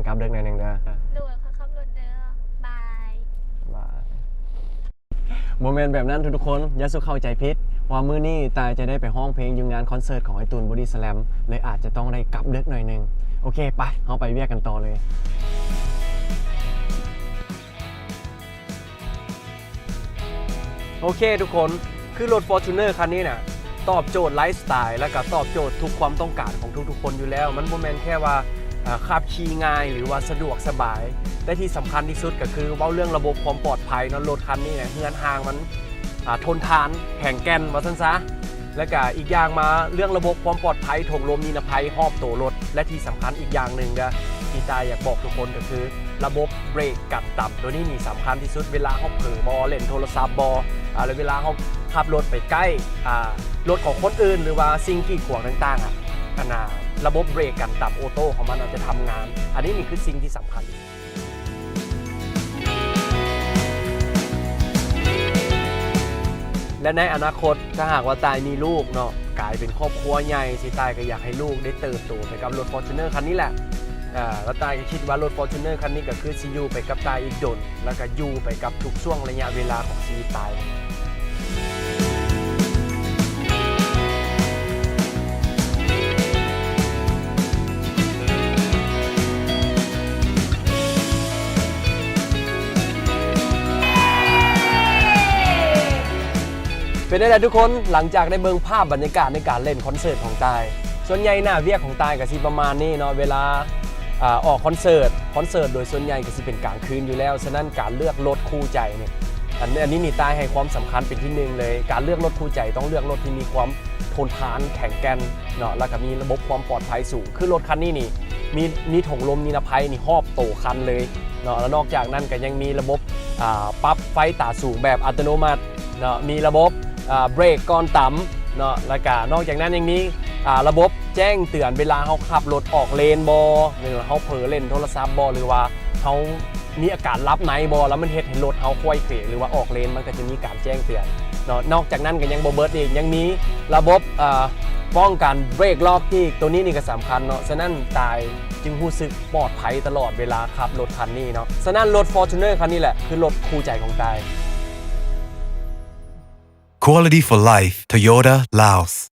ກັບເດີກໜ້ອຍໜຶ່ງເດີ. ໂດຍ ຂ້ອຍຂັບລົດເດີ. ບາຍ. ບາຍ. ບໍ່ແມ່ນແບບນັ້ນທຸກໆຄົນ, ຢ່າສູ່ເຂົ້າໃຈຜິດວ່າມື້ນີ້ຕາຍຈະໄດ້ໄປຮ້ອງເພງຢູ່ງານຄອນເສີດຂອງອ້າຍຕູນ Body Slam ເລີຍອາດຈະຕ້ອງໄດ້ກັບເດິກໜ້ອຍໜຶ່ງ. ໂອເຄ ໄປ ເຮົາໄປວຽກກັນຕໍ່ເລີຍ. ໂອເຄທຸກຄົນ, ຄືລົດ Fortuner ຄັນນີ້ນະ ຕອບໂຈດໄລຟ໌ສະໄຕລ໌ ແລ້ວກະຕອບໂຈດທຸກຄວາມຕ້ອງການຂອງທຸກໆຄົນຢູ່ແລ້ວ. ມັນບໍ່ແມ່ນແຄ່ວ່າ ເອີ ຂັບຂີ່ງ່າຍ ຫຼືວ່າສະດວກສະບາຍ, ແຕ່ທີ່ສຳຄັນທີ່ສຸດກໍຄືເວົ້າເລື່ອງລະບົບຄວາມປອດໄພເນາະ. ລົດຄັນນີ້ນະ ເຮືອນຮ່າງມັນ ອ່າ ທົນທານ ແຂງແກ່ນ ວ່າຊັ້ນຊະ. ແລ້ວກະອີກຢ່າງມາເລື່ອງລະບົບຄວາມປອດໄພ ຖົງລົມນິລະໄພຮອບໂຕລົດ ແລະ ທີ່ສຳຄັນອີກຢ່າງໜຶ່ງເດີ ທີ່ຕາຍຢາກບອກທຸກຄົນກໍຄືລະບົບເບຣກກັນຕຳ. ໂຕນີ້ນີ້ສຳຄັນທີ່ສຸດ, ເວລາເຮົາເຜີບໍ ເຫຼັ້ນໂທລະສັບບໍ ອ່າ ຫຼືເວລາເຮົາຂັບລົດໄປໃກ້ ອ່າ ລົດຂອງຄົນອື່ນ ຫຼືວ່າສິ່ງກີດຂວາງຕ່າງໆ ອະ ອັນນ່າ ລະບົບເບຣກກັນຕຳໂອໂຕ້ຂອງມັນອາດຈະທຳງານ. ອັນນີ້ນີ້ຄືສິ່ງທີ່ສຳຄັນ. ແລະ ໃນອະນາຄົດ ຖ້າຫາກວ່າຕາຍມີລູກເນາະ ກາຍເປັນຄອບຄົວໃຫຍ່ ຊິຕາຍກໍຢາກໃຫ້ລູກໄດ້ເຕີບໂຕໄປກັບລົດ Fortuner ຄັນນີ້ແຫຼະ. ເອີ ແລ້ວຕາຍກໍຄິດວ່າລົດ Fortuner ຄັນນີ້ກໍຄືຊິຢູ່ໄປກັບຕາຍອີກດົນ ແລ້ວກໍຢູ່ໄປກັບທຸກຊ່ວງໄລຍະເວລາຂອງຊີວິດຕາຍ. ເປັນຈັ່ງໃດທຸກຄົນ? ຫຼັງຈາກໄດ້ເບິ່ງພາບບັນຍາກາດໃນການເຫຼັ້ນຄອນເສີດຂອງຕາຍ, ສ່ວນໃຫຍ່ໜ້າວຽກຂອງຕາຍກໍຊິປະມານນີ້ເນາະ. ເວລາ ອາ ອອກຄອນເສີດ, ຄອນເສີດໂດຍສ່ວນໃຫຍ່ກໍຊິເປັນກາງຄືນຢູ່ແລ້ວ, ສະນັ້ນການເລືອກລົດຄູ່ໃຈນີ້ ອັນ ອັນນີ້ນີ້ຕາຍໃຫ້ຄວາມສຳຄັນເປັນທີໜຶ່ງເລີຍ. ການເລືອກລົດຄູ່ໃຈຕ້ອງເລືອກລົດທີ່ມີຄວາມ ທົນທານແຂງແກ່ນເນາະ ແລ້ວກໍມີລະບົບຄວາມປອດໄພສູງ. ຄືລົດຄັນນີ້ນີ້ ມີ ມີຖົງລົມນິລະໄພນີ້ຮອບໂຕຄັນເລີຍເນາະ. ແລ້ວນອກຈາກນັ້ນກໍຍັງມີລະບົບ ອ່າ ປັບໄຟຕາສູງແບບອັດຕະໂນມັດເນາະ, ມີລະບົບ ອ່າ ເບຣກກ່ອນຕຳເນາະ, ແລ້ວກໍນອກຈາກນັ້ນຍັງມີ ອ່າ ລະບົບແຈ້ງເຕືອນເວລາເຮົາຂັບລົດອອກເລນບໍ ຫຼືວ່າເຮົາເຜີເຫຼັ້ນໂທລະສັບບໍ ຫຼືວ່າເຮົາ ມີອາການຫຼັບໃນບໍ ແລ້ວມັນເຮັດໃຫ້ລົດເຮົາໄຂວ້ເຂວ ຫຼືວ່າອອກເລນ ມັນກໍຈະມີການແຈ້ງເຕືອນເນາະ. ນອກຈາກນັ້ນກໍຍັງບໍ່ເບິດອີກ, ຍັງມີລະບົບ ເອີ ປ້ອງກັນເບຣກລັອກອີກ. ໂຕນີ້ນີ້ກໍສຳຄັນເນາະ, ສະນັ້ນຕາຍຈຶ່ງຮູ້ສຶກປອດໄພຕະຫຼອດເວລາຂັບລົດຄັນນີ້ເນາະ. ສະນັ້ນລົດ Fortuner ຄັນນີ້ແຫຼະ ຄືລົດຄູ່ໃຈຂອງຕາຍ. Quality for life Toyota Laos.